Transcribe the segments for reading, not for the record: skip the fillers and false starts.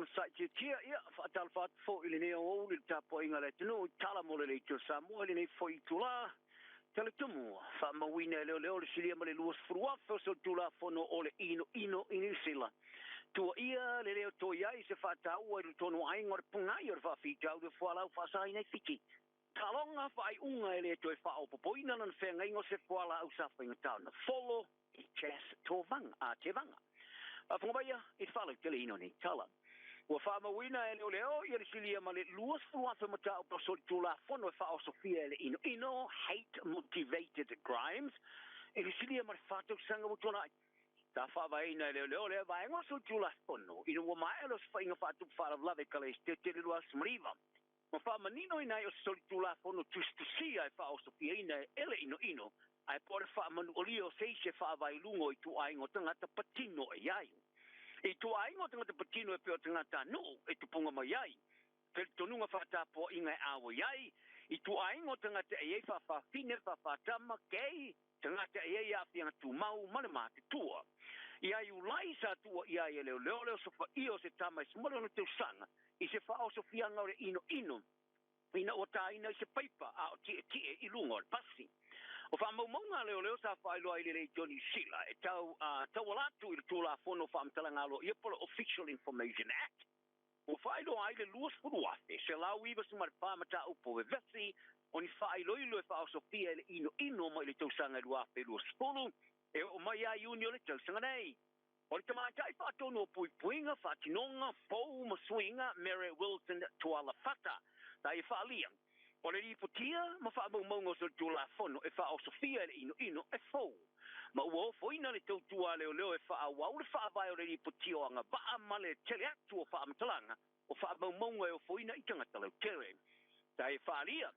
Onosaitiatia, ia, faatalofa atu foi i lenei aoauli i le tapuaiga a le atunuu i tala mo le leitio Samoa i lenei foi itulā. Talitumu, faamauina e leoleo le silia ma le 20,000 o solitulafono o le inoino i Niu Sila. Tuuaia le lē o toe i ai se faataua i totonu o aiga o le punaai o le faafitauli o fualaau faasaina i Fiti. Taaloga faaiuga e le toe faaopoopoina lona feagaiga o se fualaau sa faigata ona folo i Chas Tovaga, a Tevaga. Faafofoga maia i le faalauteleina o nei tala. Ua faamauina e leoleo ia le silia ma le 20,000 mataupu o solitulafono e faaosofia e le inoino, hate motivated crimes, i le silia ma le 4 tausaga ua tuanai. Sa faavaeina e leoleo lea vaega o solitulafono ina ua maea le osofaiga faatupu faalavelave i Kalaesetete i le 2019. Ma faamanino ina ai o se solitulafono tusitusia e faaosofiaina e le inoino, ae po o le faamanualia o se isi e faavae i luga o ituaiga o tagata patino e i ai. I ituaiga o tagata patino e pei o tagatanuu e tupuga mai ai, talitonuga faatapuaiga e auai ai, ituaiga o tagata e i ai faafafine, faafatama, gay, tagata e i ai aafiaga tumau ma le matutua. Ia Iulai sa tuuaia ai e leoleo le osofaia o se tama e 16 tausaga i se faaosofiaga o le inoino ina ua taina i se paipa a o tietie i luga o le pasi. O faamaumauga a leoleo sa faailoa i le leitio Niu Sila e tau tauala atu i le Tulafono o Faamatalaga Aloaia po o le Official Information Act, ua faailoa ai le 20,194 mataupu vevesi o ni faailoilo e faaosofia e le inoino mai le tausaga 2020 e oo mai ia Iuni o le tausaga nei. O le tamaitai faatonu o puipuiga, faatinoga, pou ma suiga Mere Wilson Tualafata sa ia faaalia, o le lipotia ma faamaumauga o solitulafono e faaosofia e le inoino e fou, ma ua ofoina le tautua a leoleo e faaauau le faavae o le lipotia o agavaa ma le tele atu o faamatalaga o faamaumauga e ofoina i tagata lautele. Sa ia faaalia,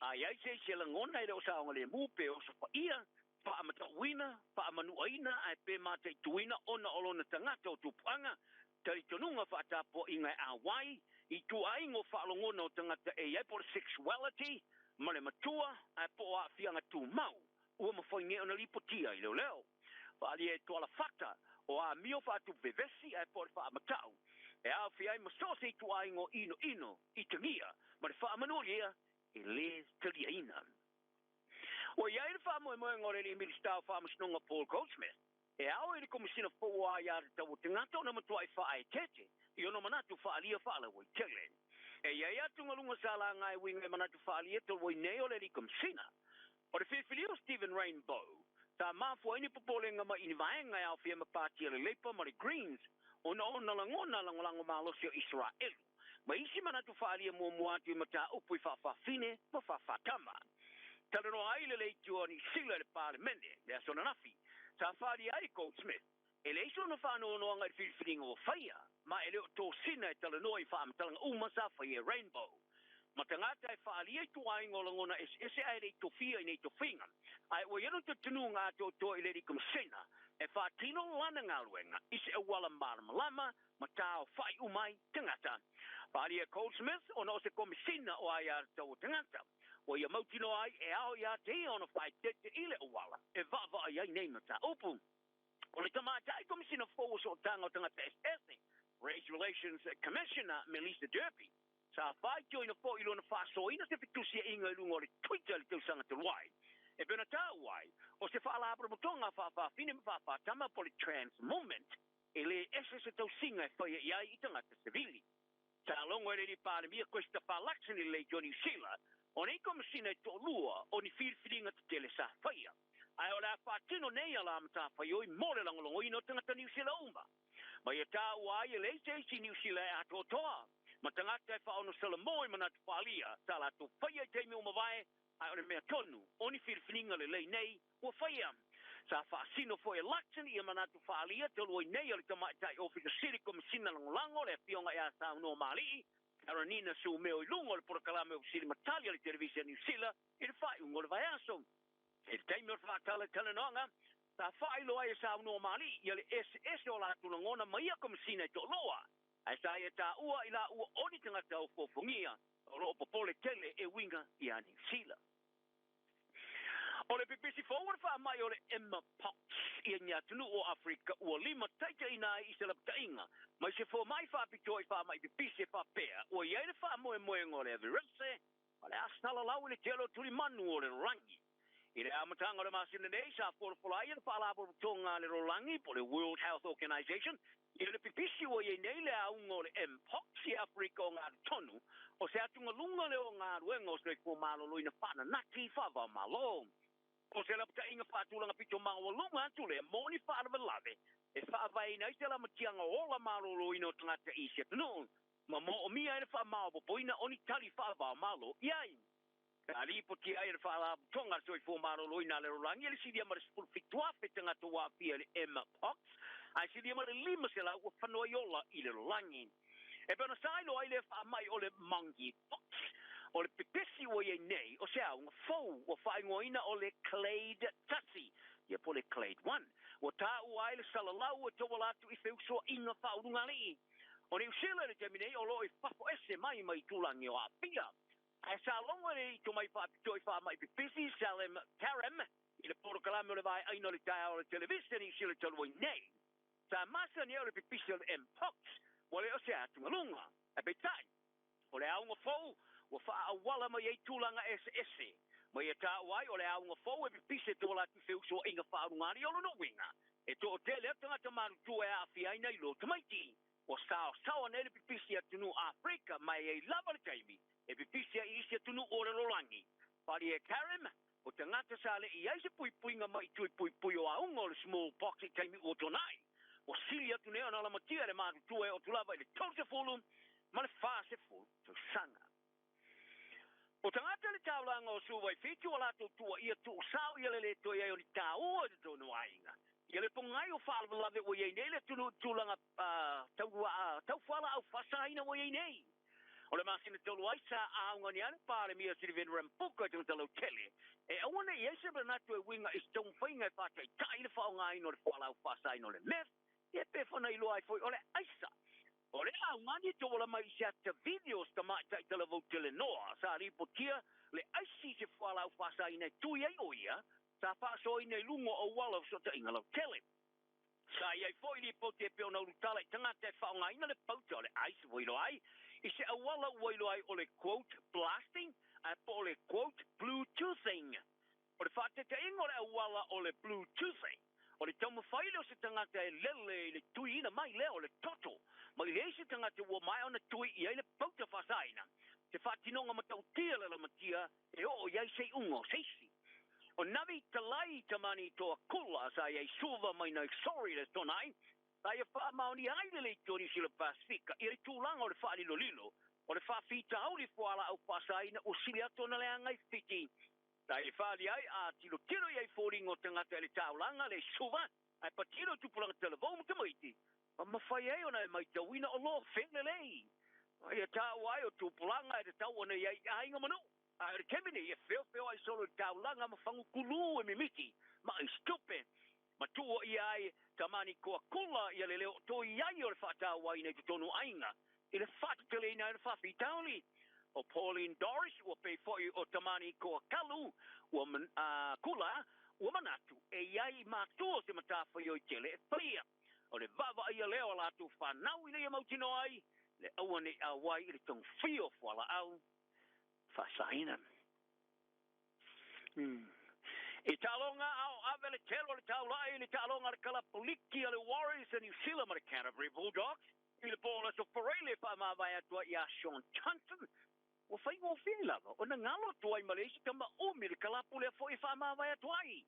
a i ai se isi e lagona e le o saogalemu pe osofaia, faamatauina, faamanuaina ae pe mataituina ona o lona tagata o tupuaga, talitonuga faatapuaiga e auai, ituaiga o faalogona o tagata e i ai po o le sexuality, ma le matua ae po o aafiaga tumau, ua mafai nei ona lipotia i leoleo. Faaalia e Tualafata o amio faatupu vevesi ae po o le faamatau e aofia ai ma so o se ituaiga o inoino i tagia ma le faamanualia e lē taliaina. Ua i ai le faamoemoega o le alii Minisita o Faamasinoga Paul Goldsmith e ao i le Komesina fou o Aia Tatau o Tagata ona matuai faaeteete i ona manatu faaalia faalauaitele. E i ai atugaluga sa laga e uiga i manatu faaalia talu ai nei o le alii Komesina. O le filifilia o Stephen Rainbow sa mafua ai ni popolega mai i ni vaega e aofia ma Pati a le Labour ma le Greens ona ona lagona lagolago malosi o Isaraelu ma isi manatu faaalia muamua atu i mataupu i faafafine ma faafatama. Talanoa ai le leitio a Niu Sila i le Palemene le aso ananafi, sa faaalia ai Goldsmith e leai sona faanoanoaga i le filifiliga ua faia, ma e le o tosina e talanoa i faamatalaga uma sa faia e Rainbow. Ma tagata e faaalia ituaiga o lagona eseese ae le i tofia i nei tofiga, ae ua i ai lona talitonuga atoatoa i le alii Komesina e faatino lana galuega i se auala malamalama ma taofa'i uma ai tagata. Faaalia e Goldsmith ona o se Komesina o Aia Tatau o Tagata ua ia mautinoa ai e ao iā te ia ona faaeteete i le auala e vaavaai ai nei mataupu. O le tamaitai Komesina fou o Sootaga o Tagata Eseese, Race Relations Commissioner Melissa Derby, sa faitioina foi i lona faasoaina se fetusiaiga i luga o le Twitter i le tausaga talu ai, e pei ona taua ai o se faalapotopotoga faafafine ma faafatama po o le Trans Movement e lē ese se tausiga e faia i ai i tagata sevili. Sa logo e le alii Palemia Christopher Luxon i le leitio Niu Sila o nei komesina e toalua o ni filifiliga tetele sa faia, ae o le a faatino nei ala matafaioi mo le lagolagoina o tagata Niu Sila uma. Ma ia taua ai e leai se isi Niu Sila e atoatoa ma tagata e faaonosalamo i manatu faaalia sa latou faia i taimi ua mavae, ae o le mea tonu o ni filifiliga lelei nei ua faia. Sa faasino foi e Luxon ia manatu faaalia talu ai nei o le tamaitai Ofisa Sili Komesina Lagolago le afioga ia Saunoa Mali'i Karanina Sumeo i luga o le polokalame o Fesili ma Tali a le Televise a Niu Sila i le faaiuga o le vaiaso. I le taimi o le faatalatalanoaga, sa faailoa ai e Saunoa Mali'i ia le eseese o latou lagona ma ia Komesina e toalua, ae sa ia taua i laua o ni tagata ofofogia o loo popole tele e uiga ia Niu Sila. O le pipisi fou o le faamai o le Mpox i ni atunuu o Afrika ua limataitaiina ai i se lapataiga mai se fomai faapitoa i faamai pipisi e faapea ua i ai le faamoemoega o le virese o le a salalau i le tele o tulimanu o le lalolagi. I le amataga o le masina nei sa folafola ai e le Faalapotopotoga a le Lalolagi po o le World Health Organization i le pipisi ua i ai nei le auga o le Mpox i Afrika o Gatutonu, o se atugaluga lea o galuega o soifua maloloina faananati faava-o-Malo. O se lapataiga faatulaga pito maualuga atu lea mo ni faalavelave e faavaeina ai se lamatiaga ola maloloina o tagata i isi atunuu ma moomia ai le faamaopoopoina o ni tali faava-o-Malo i ai. Sa lipoti ai e le Faalapotopotoga a le Soifua Maloloina a le Lalolagi le silia ma le 17,000 tagata ua aafia i le Mpox, ae silia ma le 500 ua fanoai ola i le lalolagi. E pei ona sa iloa ai lea faamai o le monkeypox, o le pepesi ua i ai nei o se auga fou ua faaigoaina o le Clade 1, ia po o le Clade 1. Ua taua ai le salalau e tauala atu i feusoaiga faaulugalii. O Niu Sila i le taimi nei o loo i fafo ese mai mai tulaga o aafia. Ae sa logo le tomai faapitoa i faamai pipisi Salim Karim i le polokalame o le vaeaina o le taeao o le televiseni i Sila talu ai nei. Sa masani ai o le pipisi o le Mpox ua le o se atugaluga. Ae peitai, o le auga fou ua faaauala mai ai tulaga eseese. Ma ia taua ai o le auga fou e pipisi e tauala atu i feusoaiga faaulugalii o lona uiga. E toatele atu tagata matutua e aafia ai nai lo tamaiti. Ua saosaoa nei le pipisi atunuu Afrika ma e ai lava le taimi e pipisi ai i isi atunuu o le lalolagi. Falie Karim, o tagata sa le i ai se puipuiga mai i tui puipui o auga o le smallpox i taimi ua tuanai. Ua sili atu nei ona lamatia le matutua e oo atu lava i le 30 ma le 40 tausaga. O tagata le taulaga o Suva i Fiti ua latou tuuaia tuusao ia le le toe ai o ni taua i totonu o aiga. Ia le pogai o faalavelave ua i ai nei le atunuu i tulaga tau fualaau faasaina ua i ai nei. O le masina talu ai sa auga ai le Palemia Sitiveni Rambuka i tagata lautele. E aua ne i ai se manatu e uiga i se taumafaiga e faataitai le faaaogaina o le fualaau faasaina o le meth, ia pe fana iloa ai foi o le aisa. O le augani e tauala mai i se ata video se tamaitai talavou telenoa sa lipotia le aisi se fualaau faasaina e tui ai o ia sa faasoaina i luga o auala o fesootaiga lautele. Sa i ai foi lipoti e pei ona ulutala i tagata e faaaogaina le pauta o le ice ua iloa ai i se auala ua iloa ai o le quote blasting ae po o le quote bluetoothing. O le faatetaiga o le auala o le bluetoothing, o le taumafai lea o se tagata e lele i le tuiina mai lea o le toto ma i leai se tagata ua maea ona tui i ai le pauta faasaina. Se faatinoga matautia le lamatia e oo i ai seiuga o seisi. O Navi Talai Tamani Toa Kula sa i ai Suva mai nai Sorry le tonai, sa ia faamaonia ai le leitio Niu Sila Pasifika i le tulaga o le faalilolilo o le faafitauli fualaau faasaina ua sili atu ona leaga i Fiti. Sa i faali ai a tilotilo i ai foliga o tagata i le taulaga le Suva ae patino tupulaga talavou ma tamaiti ma mafai ai ona e maitauina o loo felelei. Ia taua ai o tupulaga e tatau ona i ai i aiga ma nuu. Ae o le taimi nei e feofeoai solo i le taulaga ma fagukulu e mimiti ma aisitupe. Ma tuua ia ai Tamani Koakula ia le leo toi ai o le faatauaina i totonu o aiga i le faateteleina ai o le faafitauli. O Pauline Doris ua pei foi o Tamani Koakalu ua kula ua manatu e i ai matua se matafaioi tele e faia. O le vaavaaia lea o latou fanau ina ia mautinoa ai le aua nei auai i le togafia o fualaau faasaina. I taaloga ao ave le telo le taulai i le taaloga a le kalapu liki a le Warriors a New Zealand ma le Canterbury Bulldogs i le po o le Aso Faraile e faamavae atu ai ia Shaun Johnson. Ua faigofie lava ona galo atu ai ma le isi tama umi le kalapu lea foi e faamavae atu ai.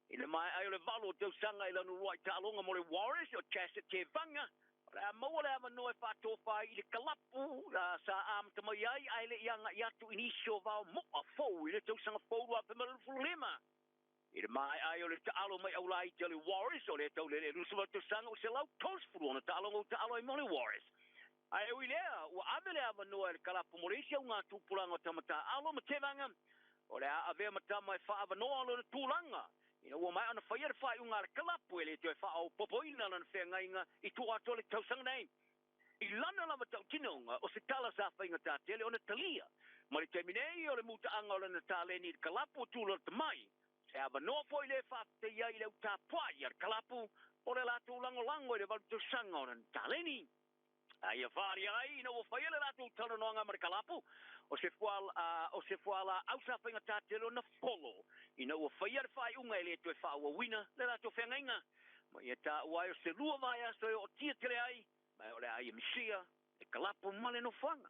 I le maea ai o le 8 o tausaga i lana uluai taaloga mo le Warriors o Chas Tevaga, o le a maua le avanoa e faatofa ai i le kalapu sa amata mai ai ae le i agai atu i nisi o vao moa fou i le tausaga fou 2025. I le maea ai o le taalo mai aulaiti a le Warriors o lea taulele e 28 tausaga ua 130 ona taaloga ua taalo ai mo le Warriors. Ae ui lea, ua ave le avanoa e le kalapu mo le isi auga tupulaga o tama taalo ma Tevaga o le a avea ma tama e faaavanoa lona tulaga ina ua maea ona faia le faaiuga a le kalapu e le toe faaopoopoina lana feagaiga i tua atu o le tausaga nei. I lana lava tautinoga o se tala sa faigata tele ona talia. Ma le taimi nei o le mutaaga o lana taleni i le kalapu o tulata mai. Se avanoa foi lea e faafetaia ai i le au tapuai a le kalapu o le latou lagolago i le 8 tausaga o lana taleni. A ia faaalia ai ina ua faia le latou talanoaga ma le kalapu, o se o se fualaau sa faigata tele ona folo ina ua faia le faaiuga e le toe faaauauina le latou feagaiga. Ma ia taua ai o se 2 vaiaso e ootia tele ai, ma o le a ia misia le kalapu ma le nofoaga.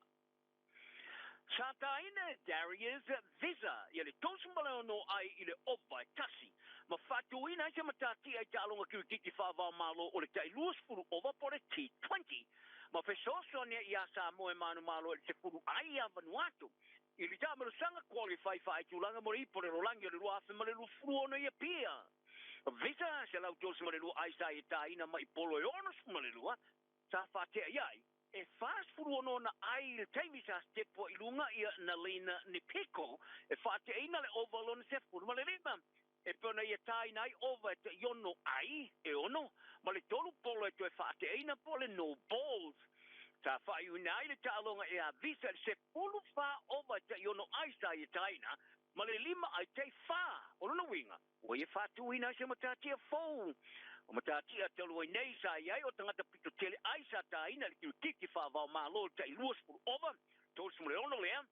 Sa taina e Darius Visa ia le 36 ai i le ova e 1, ma faatuina ai se matatia i taaloga kirikiti faava-o-Malo o le tai 20 ova po o le T20, ma fesoasoani ai ia Samoa e manumalo i le 10 ai ia Vanuatu i le taamilosaga qualify faaitulaga mo le ipu o le lalolagi o le 2026 i Apia. Visa 132 ai sa ia taina mai polo e 62 sa faatea i ai e 46 ona ai i le taimi sa stepu ai i luga ia Nalina Nipiko e faateaina le ova lona 15. E pei ona ia taina ai ova e tai 6 ai e 6 ma le 3 polo e toe faateaina po o le no balls. Sa faaiuina ai le taaloga e avisa i le 14 ova e tai 6 ai sa ia taina ma le 5 ai tai 4. O lona uiga, ua ia faatuina ai se matatia fou. O matatia talu ai nei sa i ai o tagata pito tele ai sa taina i le kirikiti faava-o-Malo i le tai 20 ova, 36 lea,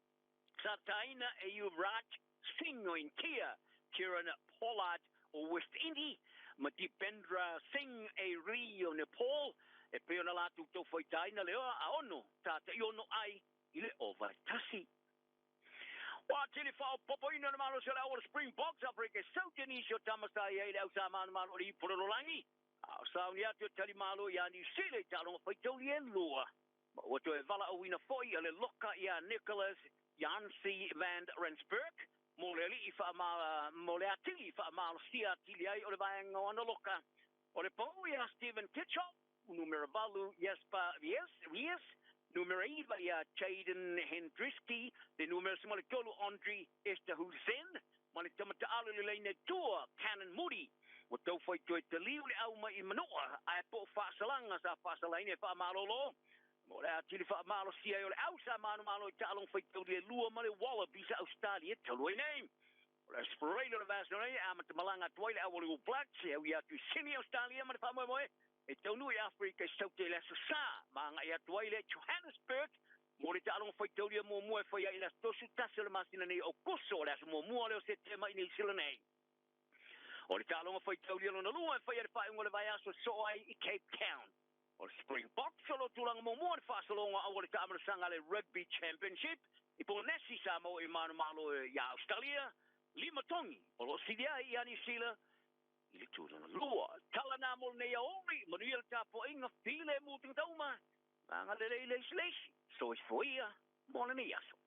sa taina e Yuvraj Singh o Intia, Kieran Pollard o West Indies, ma Dipendra Singh Airee o Nepal, e pei ona latou taufaitaina le a 6 sa tai 6 ai i le ova e 1. Ua atili faaopoopoina le malosi o le au o le Springboks Afrika e Saute nisi o tama sa i ai i le au sa manumalo o le ipu o le lalolagi, a o sauni atu e tali malo ia Niu Sila i taaloga faitauli e 2. Ma ua toe valaauina foi le loka ia Nicholas Janse van Rensburg mo le alii mo le atili faamalosia atili ai o le vaega o ana loka. O le pau ia Steven Kitshoff, numera 8 Jasper Wiese, numera 9 ia Jaden Hendriski, le numera 13 Andre Esterhuizen, ma le tamataalo i le laina e tua Canan Moody. Ua taufai toe taliu le au mai i Manoa, ae po o faasalaga sa faasalaina e faamalolo. Mo le atili faamalosia ai o le au sa manumalo i taaloga faitauli e 2 ma le Wallabies a Australia talu ai nei. O le Australia o le vaiaso nei e amata malaga atu ai le au o le All Blacks e ui atu i Sydney, Australia ma le faamoemoe e taunuu i Afrika i Saute i le aso Sa, ma agai atu ai le Johannesburg mo le taaloga faitaulia muamua e fai ai i le aso 31 o le masina nei o Aokuso, o le aso muamua lea o Setema i Niu Sila nei. O le taaloga faitaulia lona lua e fai ai le faaiuga o le vaiaso e soo ai i Cape Town. O le Springboks o lo o tulaga muamua i le faasologa au o le taamilosaga a le Rugby Championship i Ponesi sa maua i manumalo ia Australia, 5 togi o lo o sili ai ia Niu Sila i le tulaga lua. Tala na mo lenei aoauli, manuia le tapuaiga, filemu tagata uma, ma agalelei le isi le isi. Soifua ia mo lenei aso.